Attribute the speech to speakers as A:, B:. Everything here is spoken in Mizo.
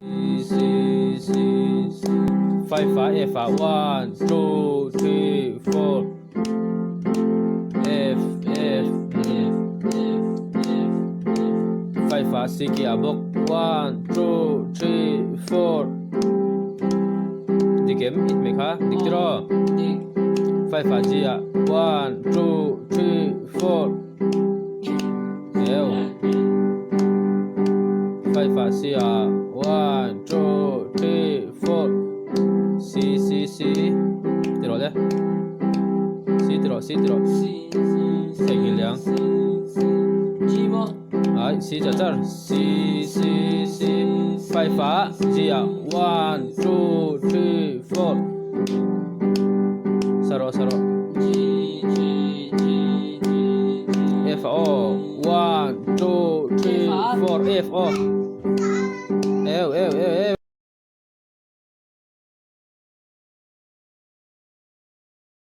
A: C C C 5 ah F ah 1 2 3 4 F F F F F F 5 ah C key ah bawk 1 2 3 4 Dik em it mai kha dik tiraw
B: Dik.
A: 5 ah G ah 1 2 3 4 Eo 5 ah C ah 1 2 3 4 C C C tiraw le C tiraw C tiraw
B: C C C
A: Theihnghilh liang.
B: C C G maw?
A: Ai C char char C C C 5 ah G ah 1 2 3 4 Sa rawh sa rawh.
B: G G G G G
A: F ah aw 1 2 3 4 F aw. Eu eu eu eu.